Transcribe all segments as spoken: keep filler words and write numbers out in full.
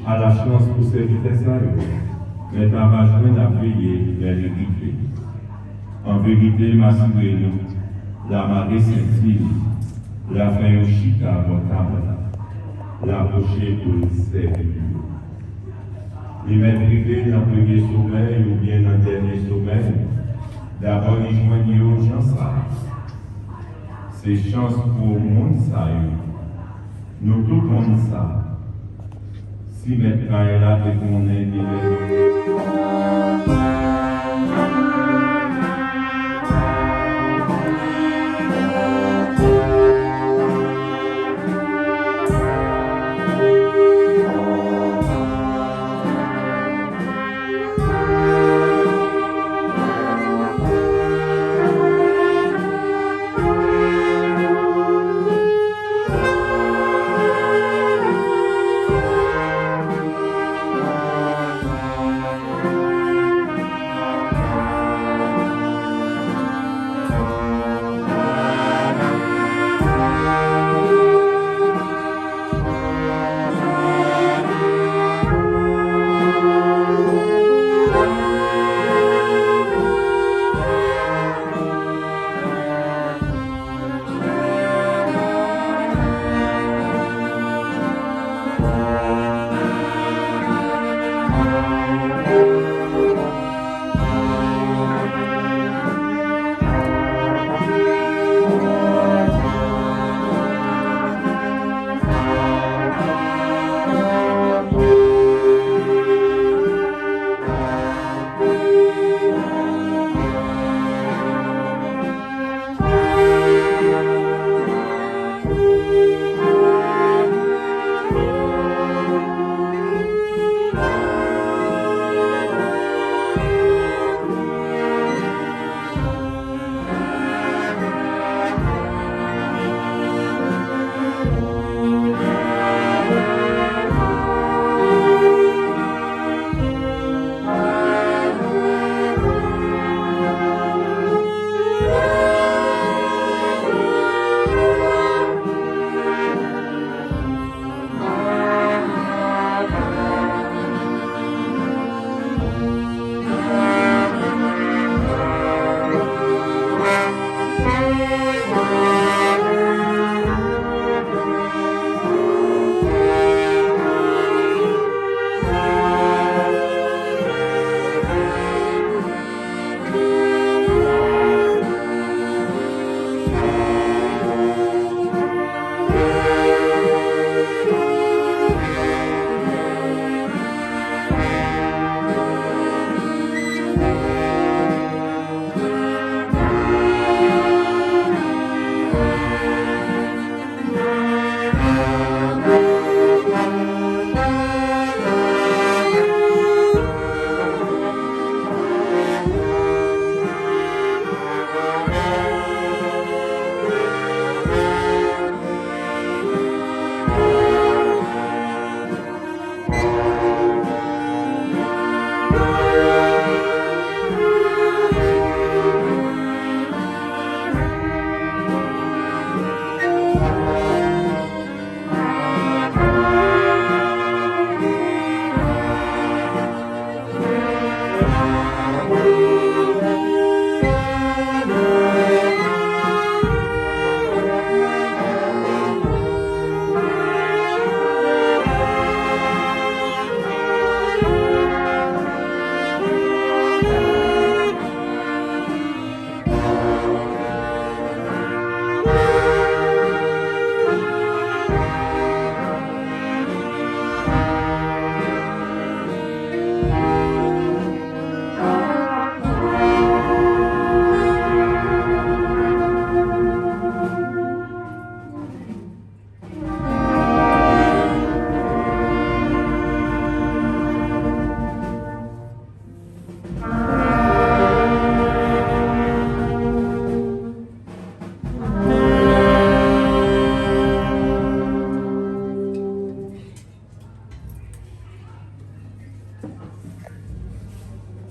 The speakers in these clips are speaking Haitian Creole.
A la chans pou sèvitè sa yo, men ta pa jwenn ap veye lè li rive. An verite, m asire nou, l a mare senti li, l a fè yo chita bò tab la, l a pwoche pou l sèvi yo. Li mèt rive nan premye somèy oubyen nan dènye somèy, dabò li jwenn yo jan sa a. Se chans pou moun sa yo. Nou tout konn sa. Si mèt kay la te konnen li lè.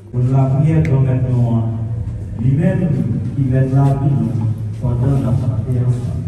Pou lapriyè Granmèt nou an, li menm ki mèt lavi nou, pandan n ap chante ansanm.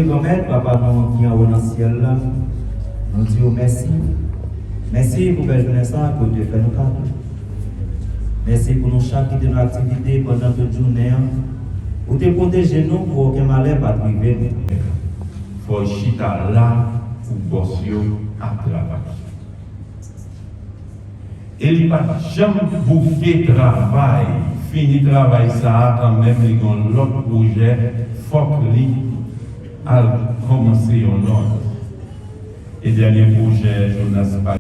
Granmèt, Papa nou ki anwo nan syèl la, nou di w mèsi. Mèsi pou bèl jounen sa a ke w te fè nou kado. Mèsi pou nou chak ki te nan aktivite pandan tout jounen an. Ou te pwoteje nou pou okenn malè pa t rive nou. Fò y chita la pou bòs yo ap travay. E li pa t janm bouke travay, fini travay sa a kanmenm, li gen yon lòt pwojè, fòk li al kòmanse yon lòt. E dènye pwojè Jonas pa